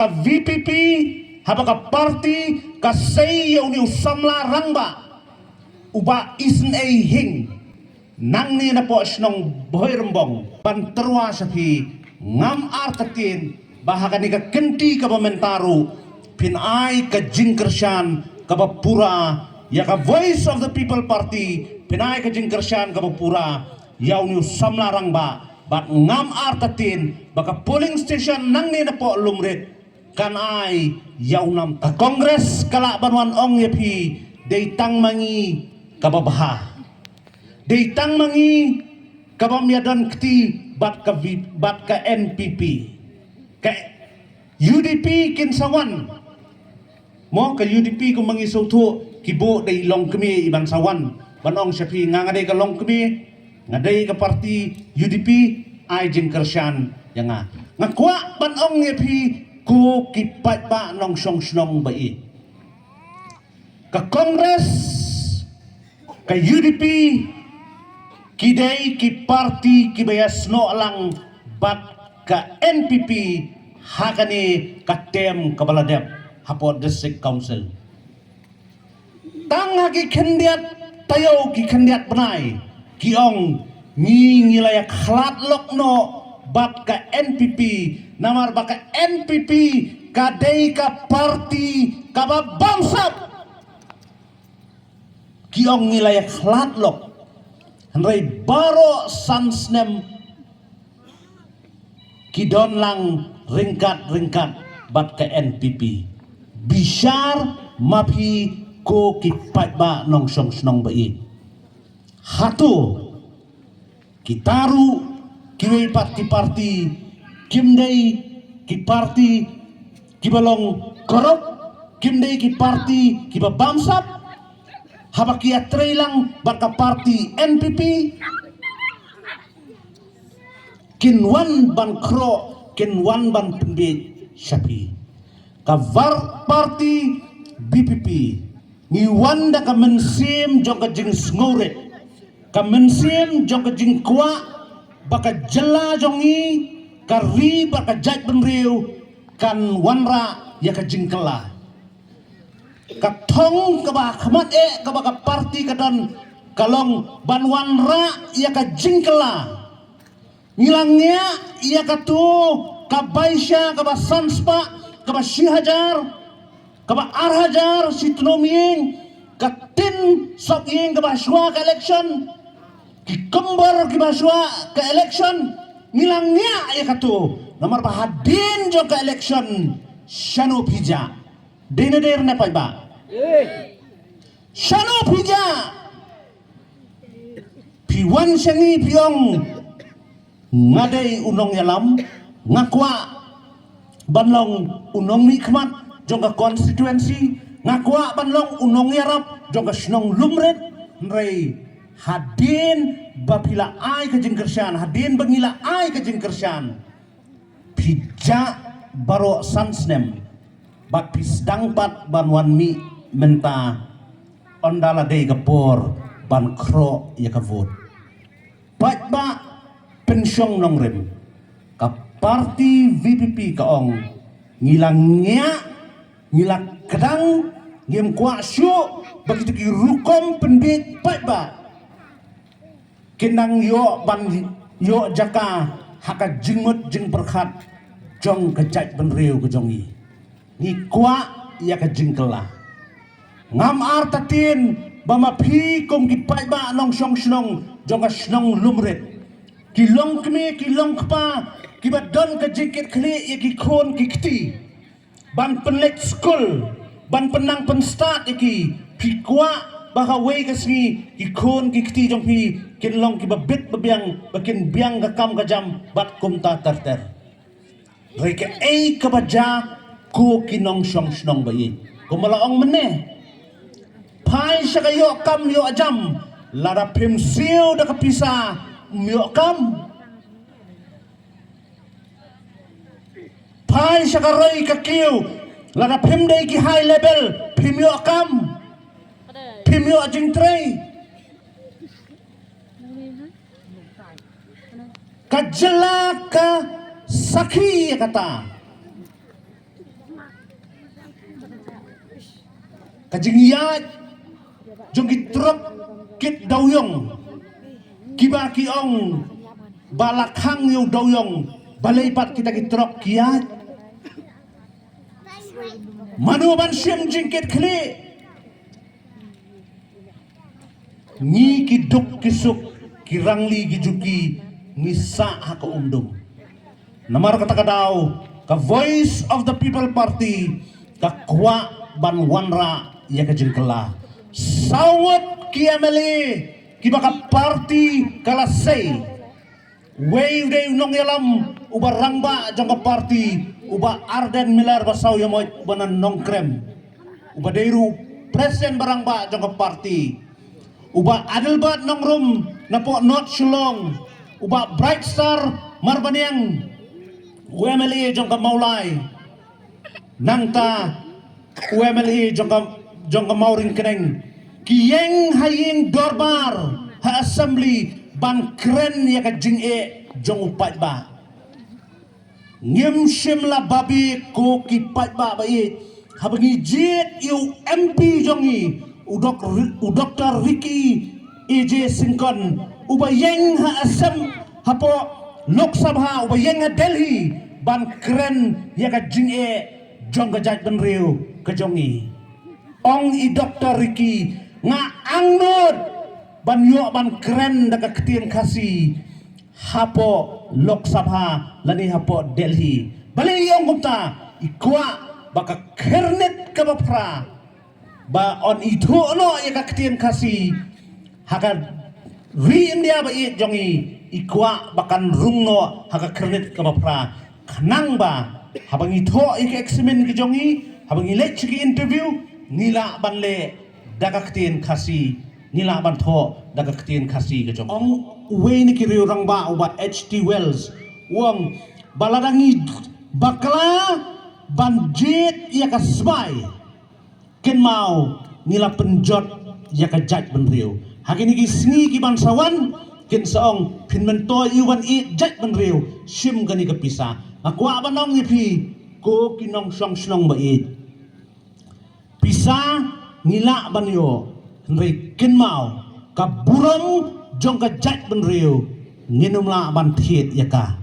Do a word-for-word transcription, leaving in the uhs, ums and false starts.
VPP, haba ka party ka sei ïa une u samla rangbah, u Bah Isynei Hing, nangne napoh shnong Bhoirymbong, ban tyrwa sha phi, ngam artatien ba ha kane ka kynti kaba mynta ruh phin ai ka jingkyrshan kaba pura ïa ka Voice of the People Party, phin ai ka jingkyrshan kaba pura ïa une u samla rangbah, bad ngam artatien ba ka polling station nangne napoh Lumrit kan ai ïa u nam. Ka Congress ka lah ban wan ong ïa phi, dei tang ma ngi kaba bha, dei tang ma ngi kaba ym ïadon kti bad ka V-, bad ka NPP. Ka UDP kin sa wan. Mo, ka UDP kumba ngi sngewthuh, ki buh da i longkmie i ban sa wan ban ong sha phi, nga nga dei ka longkmie, nga dei ka party UDP, ai jingkyrshan ïa nga. Nga kwah ban ong ïa phi ko ki paidbah nongshong shnong ba ïeit, ka Congress, ka UDP, ki dei ki party kiba ïasnoh lang bad ka NPP ha kane ka term kaba la dep hapoh District Council. Tang ha ki khyndiat taïew, ki khyndiat bnai, ki ong, ngi ngi la ïakhlad lok noh bad ka NPP, namar ba ka NPP ka dei ka party kaba bamsap. Ki ong ngi la ïakhlad lok. Hynrei baroh san snem ki don lang ryngkat ryngkat bad ka NPP. Bishar ma phi ko ki paidbah nongshong shnong ba ïeit. Hato kita ruh kiwei pat ki party kim dei ki party kiba long corrupt, kim dei ki party kiba bamsap, haba ki ïatrei lang bad ka party NPP? Kin wan ban khroh, kin wan ban pynbiej sha phi. Ka var party VPP, ngi wan da ka mynsiem jong ka jingsngewrit, ka mynsiem jong ka jingkwah ba ka jylla jong ngi, ka ri bad ka jaitbynriew kan wanrah ïa ka jingkylla. Ka thong kaba khmat eh kaba ka party ka don ka long ban wanrah ïa ka jingkylla. Ngi la ngiah ïa kato ka baisha kaba san spah, kaba shi hajar, kaba ar hajar shi tnum ïing, ka tin sop ïing kaba shuwa ka election, ki kumbor kiba shuwa ka election. Ngi la ngiah ïa kato, namar ba hadien jong ka election, shano phi jah? Dei ne dei re ne paidbah? Shano phi jah? Phi wan sha ngi phi ong, nga dei u nongïalam, nga kwah ban long u nongmihkhmat jong ka constituency, nga kwah ban long u nongïarap jong ka shnong Lumrit. Hynrei hadien ba phi la ai ka jingkyrshan, hadien ba ngi la ai ka jingkyrshan, phi jah baroh san snem bad phi sdang pat ban wan mih mynta, ynda la dei ka por ban khroh ïa ka vote. Paidbah pynshong nongrim, ka party VPP ka ong, ngi la ngiah, ngi la kdang, ngim kwah shuh ba kito ki rukom pynbiej paidbah kin nang ïoh ban ïoh jaka ha ka jingmut jingpyrkhat jong ka jaitbynriew ka jong ngi. Ngi kwah ïa ka jingkylla. Ngam artatien ba ma phi kum ki paidbah nongshong shnong jong ka shnong Lumrit, ki longkmie ki longkpa kiba don ka jingkitkhlieh ïa ki khun ki kti ban pynleit skul, ban pynnang pynstad ïa ki, phi kwah ba kawei ka sngi ki khun ki kti jong phi kin long kiba bit ba biang, ba kin biang ka kam ka jam bad kumta ter ter. Hynrei kaei kaba jah, ko ki nongshong shnong ba ïeit, kumba la ong mynne, phai sha ka ïoh kam ïoh jam, lada phim siew da ka pisa, ym ïoh kam. Phai sha ka roi ka kiew, lada phim dei ki high level, phim ïoh kam, phim ïoh jingtrei. Ka jylla ka sakhi ïa kata. Ka jingïaid jong ki trok kit dewïong, kiba ki ong ba la khang ïa u dewïong, balei pat kita ki trok ki ïaid? Mano ban shim jingkit khlieh? Ngi ki duk ki suk, ki rangli ki juki, ngi sah ha ka umdum. Namar kata ka daw, ka Voice of the People Party ka kwah ban wanrah ïa ka jingkylla. Saw ngut ki M L A kiba ka party ka la sei. Wei u dei u nongïalam uba rangbah jong ka party, uba Ardent Miller Basaiawmoit uba na Nongkrem, uba dei ruh president ba rangbah jong ka party, uba Adelbert Nongrum napoh North Shillong, uba Brightstar Marbaniang, u M L A jong ka Mawlai, nangta u M L A jong ka, jong ka Mawryngkneng, ki ïeng ha ïing dorbar, ha assembly, ban kren ïa ka jingeh jong u paidbah. Ngim shym la babe ko ki paidbah ba ïeit, haba ngi jied ïa u M P jong ngi, u dok, u Doctor Ricky A J Syngkon, uba ïeng ha assembly, hapoh Lok Sabha, uba ïeng ha Delhi ban kren ïa ka jingeh jong ka jaitbynriew ka jong ngi. Ong i Doctor Ricky, nga angnud ban ïoh ban kren da ka ktien Khasi hapoh Lok Sabha lane hapoh Delhi. Balei i ong kumta? I kwah ba ka Khyrnit kaba Phra ba yn ithuh noh ïa ka ktien Khasi ha ka ri India ba ïeit jong ngi, i kwah ba kan rung noh ha ka Khyrnit kaba Phra. Khnang ba haba ngi thoh ïa ki eksamin ki jong ngi, haba ngi leit sha ki interview, ngi lah ban leh da ka ktien Khasi, ngi lah ban thoh da ka ktien Khasi ka jong ngi. Ong uwei na ki riew rangbah uba H T Wells, u ong ba lada ngi bakla ban jied ïa ka sbai, kynmaw ngi la pynjot ïa ka jaitbynriew. Ha kine ki sngi ki ban sa wan, kin sa ong, phin myntoi ïa u ban ïeit jaitbynriew, shim kane ka pisa. Nga kwah ban ong ïa phi, ko ki nongshong shnong ba ïeit, pisa ngi lah ban ïoh, hynrei kynmaw, ka burom jong ka jaitbynriew ngin ym lah ban thied ïa ka.